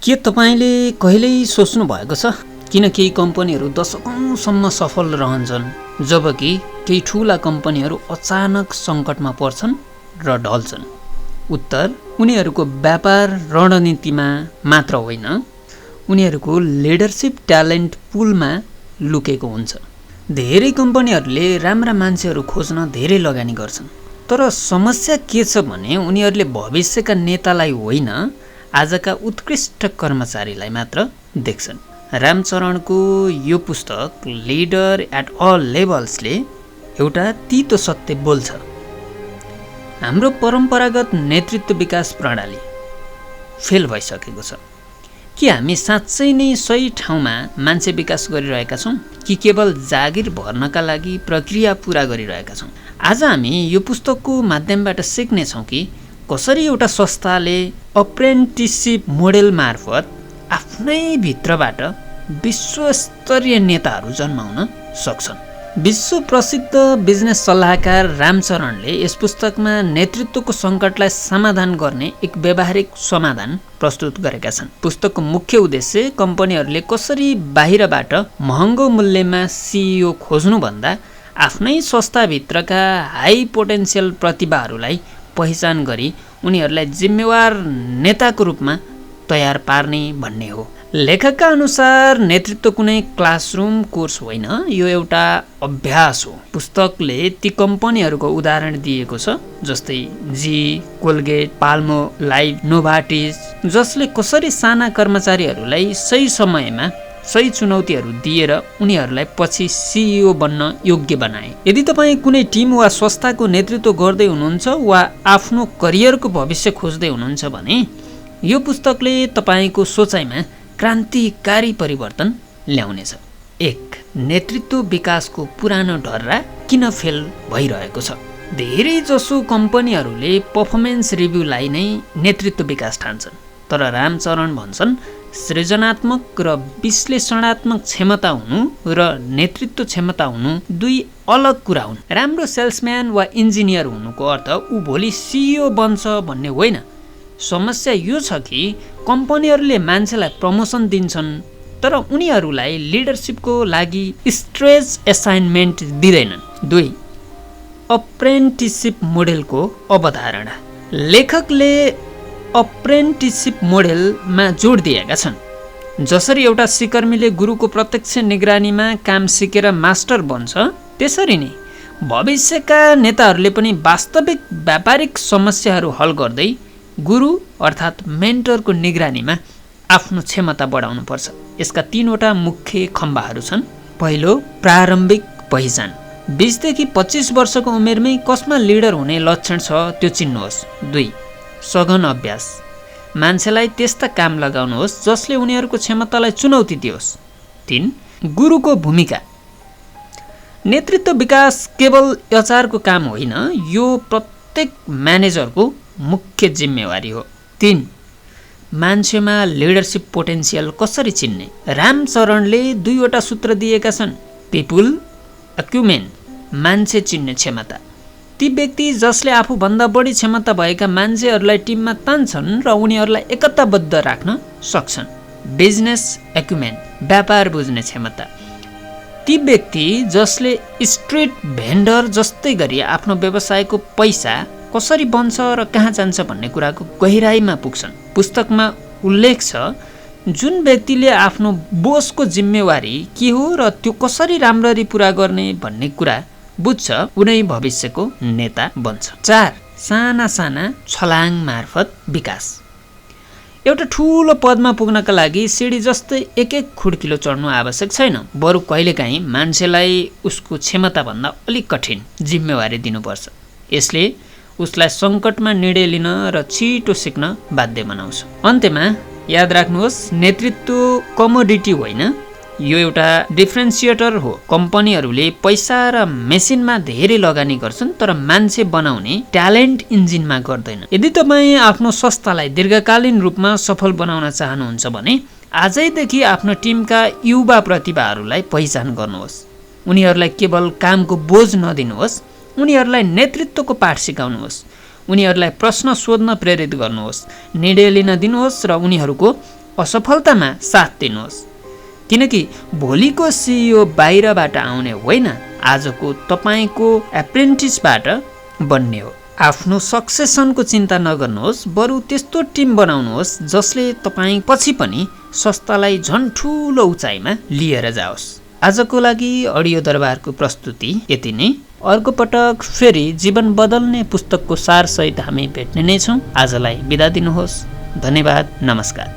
के तपाईले कहिल्यै सोच्नु भएको छ किन केही कम्पनीहरू दशकौंसम्म सफल रहन्छन् जबकि केही ठूला कम्पनीहरू अचानक सङ्कटमा पर्छन् र ढल्छन्? उत्तर उनीहरूको व्यापार रणनीतिमा मात्र होइन, उनीहरूको लिडरशिप ट्यालेन्ट पुलमा लुकेको हुन्छ। धेरै कम्पनीहरूले राम्रा मान्छेहरू खोज्न धेरै लगानी गर्छन्, तर समस्या के छ भने उनीहरूले भविष्यका नेतालाई होइन, आजका उत्कृष्ट कर्मचारीलाई मात्र देख्छन्। रामचरणको यो पुस्तक लिडर एट अल लेभल्सले एउटा तितो सत्य बोल्छ। हाम्रो परम्परागत नेतृत्व विकास प्रणाली फेल भइसकेको छ। के हामी साँच्चै नै सही ठाउँमा मान्छे विकास गरिरहेका छौँ कि केवल जागिर भर्नका लागि प्रक्रिया पूरा गरिरहेका छौँ? आज हामी यो पुस्तकको माध्यमबाट सिक्नेछौँ कि कसरी एउटा संस्थाले अप्रेन्टिसशिप मोडेल मार्फत आफ्नै भित्रबाट विश्वस्तरीय नेताहरू जन्माउन सक्छन्। विश्व प्रसिद्ध बिजनेस सल्लाहकार रामचरणले यस पुस्तकमा नेतृत्वको सङ्कटलाई समाधान गर्ने एक व्यावहारिक समाधान प्रस्तुत गरेका छन्। पुस्तकको मुख्य उद्देश्य कम्पनीहरूले कसरी बाहिरबाट महँगो मूल्यमा सिइओ खोज्नुभन्दा आफ्नै संस्थाभित्रका हाई पोटेन्सियल प्रतिभाहरूलाई पहिचान गरी उनीहरूलाई जिम्मेवार नेताको रूपमा तयार पार्ने भन्ने हो। लेखकका अनुसार नेतृत्व कुनै क्लासरुम कोर्स होइन, यो एउटा अभ्यास हो। पुस्तकले ती कम्पनीहरूको उदाहरण दिएको छ जस्तै जी, कोलगेट, पाल्मोलाइभ, नोभार्टिस, जसले कसरी साना कर्मचारीहरूलाई सही समयमा सही चुनौतीहरू दिएर उनीहरूलाई पछि सिइओ बन्न योग्य बनाए। यदि तपाईँ कुनै टिम वा संस्थाको नेतृत्व गर्दै हुनुहुन्छ वा आफ्नो करियरको भविष्य खोज्दै हुनुहुन्छ भने यो पुस्तकले तपाईँको सोचाइमा क्रान्तिकारी परिवर्तन ल्याउनेछ। 1. नेतृत्व विकासको पुरानो ढर्रा किन फेल भइरहेको छ? धेरै जसो कम्पनीहरूले पर्फर्मेन्स रिभ्यूलाई नै नेतृत्व विकास ठान्छन्, तर रामचरण भन्छन् सृजनात्मक र विश्लेषणात्मक क्षमता हुनु र नेतृत्व क्षमता हुनु दुई अलग कुरा हुन्। राम्रो सेल्सम्यान वा इन्जिनियर हुनुको अर्थ ऊ भोलि सिइओ बन्छ भन्ने होइन। समस्या यो छ कि कम्पनीहरूले मान्छेलाई प्रमोसन दिन्छन् तर उनीहरूलाई लिडरसिपको लागि स्ट्रेच एसाइनमेन्ट दिँदैनन्। 2. अप्रेन्टिसशिप मोडेलको अवधारणा। लेखकले अप्रेन्टिसशिप मोडेलमा जोड दिएका छन्। जसरी एउटा सिकर्मीले गुरुको प्रत्यक्ष निगरानीमा काम सिकेर मास्टर बन्छ, त्यसरी नै भविष्यका नेताहरूले पनि वास्तविक व्यापारिक समस्याहरू हल गर्दै गुरु अर्थात् मेन्टरको निगरानीमा आफ्नो क्षमता बढाउनुपर्छ। यसका 3वटा मुख्य खम्बाहरू छन्। पहिलो, प्रारम्भिक पहिचान। 20 देखि 25 वर्षको उमेरमै कसमा लिडर हुने लक्षण छ त्यो चिन्नुहोस्। 2. सघन अभ्यास। मान्छेलाई त्यस्ता काम लगाउनुहोस् जसले उनीहरूको क्षमतालाई चुनौती दियोस्। 3. गुरुको भूमिका। नेतृत्व विकास केवल एचआरको काम होइन, यो प्रत्येक म्यानेजरको मुख्य जिम्मेवारी हो। 3. मान्छेमा लिडरसिप पोटेन्सियल कसरी चिन्ने? रामचरणले 2वटा सूत्र दिएका छन्। पिपुल एक्युमेन, मान्छे चिन्ने क्षमता। ती व्यक्ति जसले आफूभन्दा बढी क्षमता भएका मान्छेहरूलाई टिममा तान्छन् र उनीहरूलाई एकताबद्ध राख्न सक्छन्। बिजनेस एक्युमेन, व्यापार बुझ्ने क्षमता। ती व्यक्ति जसले स्ट्रिट भेन्डर जस्तै गरी आफ्नो व्यवसायको पैसा कसरी बन्छ र कहाँ जान्छ भन्ने कुराको गहिराइमा पुग्छन्। पुस्तकमा उल्लेख छ जुन व्यक्तिले आफ्नो बोसको जिम्मेवारी के हो र त्यो कसरी राम्ररी पुरा गर्ने भन्ने कुरा बुझ्छ, उनै भविष्यको नेता बन्छ। 4. साना साना छलाङ मार्फत विकास। एउटा ठुलो पदमा पुग्नका लागि सिडी जस्तै एक खुड्किलो चढ्नु आवश्यक छैन, बरु कहिलेकाहीँ मान्छेलाई उसको क्षमताभन्दा अलिक कठिन जिम्मेवारी दिनुपर्छ। यसले उसलाई सङ्कटमा निर्णय लिन र छिटो सिक्न बाध्य बनाउँछ। अन्त्यमा याद राख्नुहोस्, नेतृत्व कमोडिटी होइन, यो एउटा डिफ्रेन्सिएटर हो। कम्पनीहरूले पैसा र मेसिनमा धेरै लगानी गर्छन् तर मान्छे बनाउने ट्यालेन्ट इन्जिनमा गर्दैन। यदि तपाईँ आफ्नो संस्थालाई दीर्घकालीन रूपमा सफल बनाउन चाहनुहुन्छ भने आजैदेखि आफ्नो टिमका युवा प्रतिभाहरूलाई पहिचान गर्नुहोस्। उनीहरूलाई केवल कामको बोझ नदिनुहोस्, उनीहरूलाई नेतृत्वको पाठ सिकाउनुहोस्। उनीहरूलाई प्रश्न सोध्न प्रेरित गर्नुहोस्, निर्णय लिन दिनुहोस् र उनीहरूको असफलतामा साथ दिनुहोस्, किनकि भोलिको सिइओ बाहिरबाट आउने होइन, आजको तपाईँको एप्रेन्टिसबाट बन्ने हो। आफ्नो सक्सेसनको चिन्ता नगर्नुहोस्, बरु त्यस्तो टिम बनाउनुहोस् जसले तपाईँ पछि पनि संस्थालाई झन् ठुलो उचाइमा लिएर जाओस्। आजको लागि अडियो दरबारको प्रस्तुति यति नै। अर्को पटक फेरि जीवन बदल्ने पुस्तकको सारसहित हामी भेट्ने नै छौँ। आजलाई बिदा दिनुहोस्। धन्यवाद। नमस्कार।